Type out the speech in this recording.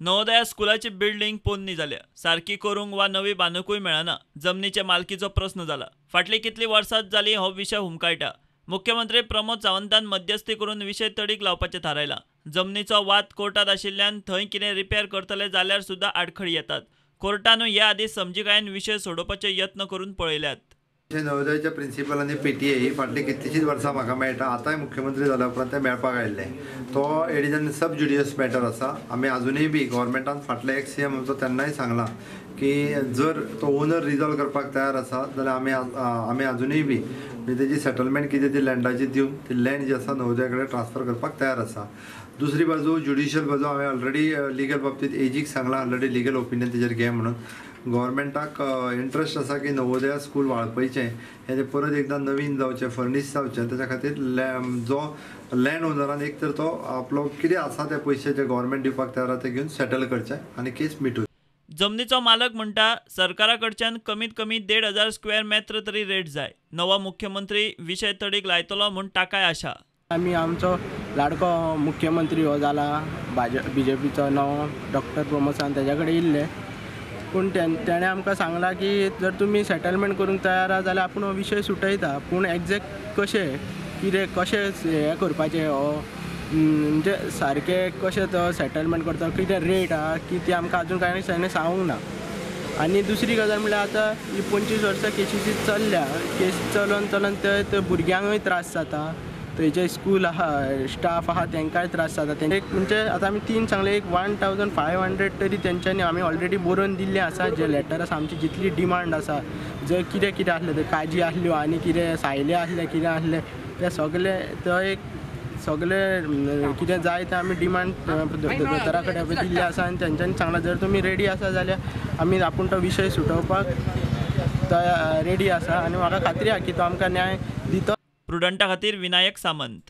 नवोदया स्कुलाची बिल्डिंग पोन्नी जाल्या, सारकी करूंक वा नवी बांदूंकूय मेळना. जमनीचे मालकीचो प्रस्न जाला. फाटलीं कितलीं वर्सां जालीं हो विशय हुमकायटा. मुख्यमंत्री प्रमोद सावंतान मध्यस्थी करून विशय तडीक लावपाचें थारायलां. जमनीचो वाद कोर्टात आशिल्ल्यान थंय कितें रिपेर करतले जाल्यार सुद्दां आडखळी येतात. कोर्टानूय हे आदीं समजिकायेन विशय सोडोवपाचे यत्न करून पळयल्यात. नवोदयाच्या प्रिन्सिपल आनी पीटीए ही फाटलीं कितलींशींच वर्सां म्हाका मेळटा. आतांय मुख्यमंत्री जाल्या उपरांत ते मेळपाक आयिल्ले. तो it is an sub judice matter आसा. आमी आजुनूय बी गव्हर्मेंटान फाटले एक्स सी एम आमचो तेन्नाय सांगलां की जर तो ओनर रिजॉल्व करपाक तयार आसा जाल्यार आमी आजुनूय बी म्हणजे तेजी सेटलमेंट कितें ती लँडाची दिवन ती लँड जी आसा नवोदया कडेन ट्रान्सफर करपाक तयार आसा. दुसरी बाजू ज्युडिशियल बाजू हांवें ऑलरेडी लिगल बाबतींत एजीक सांगलां, ऑलरेडी लिगल ओपिनियन तेजेर घे म्हणून. गव्हर्मेंटाक इंट्रस्ट आसा की नवोदया स्कूल वाळपयचें हें तें परत एकदां नवीन जावचें, फर्नीश जावचें. ताच्या खातीर जो लँड ओनरान एक तर तो आपलो कितें आसा ते पयशे जे गव्हर्मेंट दिवपाक तयार आसा ते घेवन सेटल करचें आनी केस मिटू. जमनीचो मालक म्हणटा सरकारा कडच्यान कमीत कमी 1500 स्क्वेअर मेत्र तरी रेट जाय. नवो मुख्यमंत्री विशय तडीक लायतलो म्हूण ताकाय आशा. आमी आमचो लाडको मुख्यमंत्री हो जाला बीजेपीचो नवो डॉक्टर प्रमोद सावंत तेज्या कडेन येयल्ले, पूण तेणें आमकां सांगलां की जर तुमी सेटलमेंट करूंक तयार आहा जाल्यार आपूण हो विशय सुटयता, पूण एग्जॅक्ट कशें कितें कशें हें करपाचें हो म्हणजे सारकें कशें तो सेटलमेंट करता, कितें रेट आहा की ती आमकां आजून कांय तेणें सांगूंक ना. आनी दुसरी गजाल म्हणल्यार आतां ही 25 वर्सां केशीची चल्ल्या, केस चलोन चलोन ते भुरग्यांकूय त्रास जाता, थंयचे स्कूल आहा स्टाफ आहा तांकांय त्रास जाता. तें एक म्हणजे आतां आमी 3 सांगले, एक 1500 तरी तेंच्यांनी आमी ऑलरेडी बरोवन दिल्लें आसा, जे लेटर आसा आमची जितली डिमांड आसा, जर कितें कितें आसलें ते काजी आसल्यो आनी कितें सायले आसले कितें आसलें ते सगळे तो एक सगळे कितें जाय तें आमी डिमांड दोतोरा कडेन दिल्लें आसा. आनी तेंच्यांनी सांगलां जर तुमी रेडी आसा जाल्यार आमी आपूण तो विशय सुटोवपाक रेडी आसा आनी म्हाका खात्री आसा की तो आमकां न्याय दितो. प्रुडंटा खातीर विनायक सामंत.